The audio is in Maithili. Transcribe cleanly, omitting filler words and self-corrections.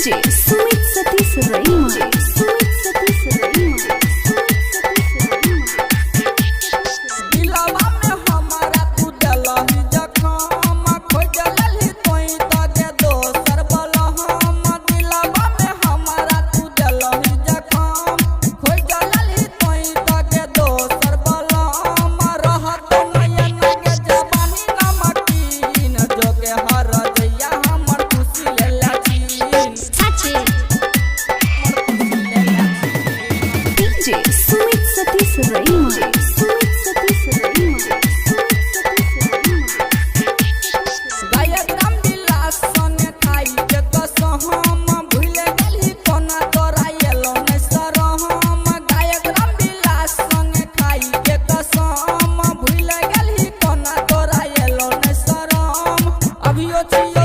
DJ Sumit Satish Raima. Sumit Satish Raima. Sumit Satish Raima. दिलवा में हमारा तू देलही जखम, खोज लेलही तोई त गे दोसर बलहम। दिलवा में हमारा तू देलही जखम, खोज लेलही तोई त गे दोसर बलहम। रहत नयन के जवानी नमकीन, जोगे हर जइया हमर खुशी लेला छीन। साचे DJ Sumit Satish Raima. Sumit Satish Raima. Sumit Satish Raima. गायक रामविलास संगे खाई के कसम, भूल गेलही कोना तोरा एलो नै सरहम। गायक रामविलास संगे खाई के कसम, भूल गेलही कोना तोरा एलो नै सरहम। अभियो छियो।